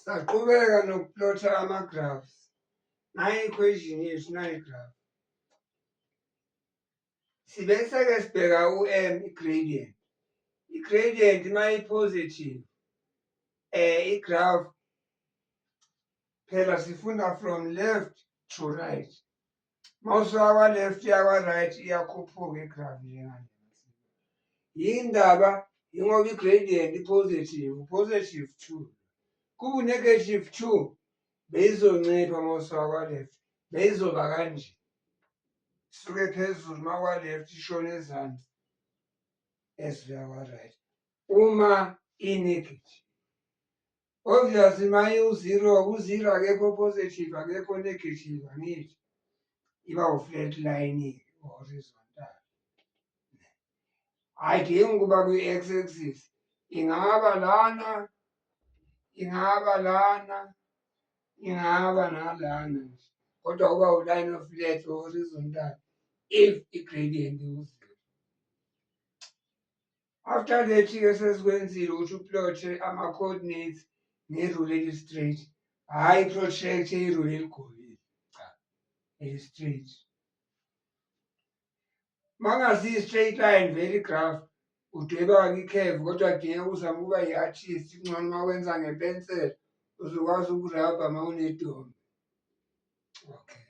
Saqhubeka nokuplotha ama-graphs. Nayi i-equation yethu, nayi i-graph. Sibese-ke sibheka u-M, i-gradient. I-gradient uma i-positive, i-graph phela sifunda from left to right. Uma usuka kwa-left uya kwa-right iyakhuphuka i-graph njengale. Yindaba yingoba i-gradient i-positive, positive 2. Kuba u-negative 2 beyizoncipha uma usuka kwa-left, beyizoba kanje. Isuke phezulu uma kwa-left ishone ezansi esuya kwa-right. Uma i-negative. Obviously uma iwu-zero, ku-zero akekho positive, akekho negative, angithi? Iba u-flat line horizontal. Ayidingi ukuba kwi-x axis. Ingaba lana, ingaba lana, ingaba nalana nje. Kodwa kuba u-line of flat horizontal if i-gradient iwu-zero. After that-ke sesikwenzile ukuthi uplothe ama-coordinates ngerula eli-straight, hhayi i-protractor irula eligobile, cha, eli-straight. Uma kungasiyo i-straight line vele i-graph udweba-ke i-curve kodwa kudingeka uzame ukuba i-artist kungcono uma wenza ngepensela uzokwazi ukurabha uma unedombi. Okay.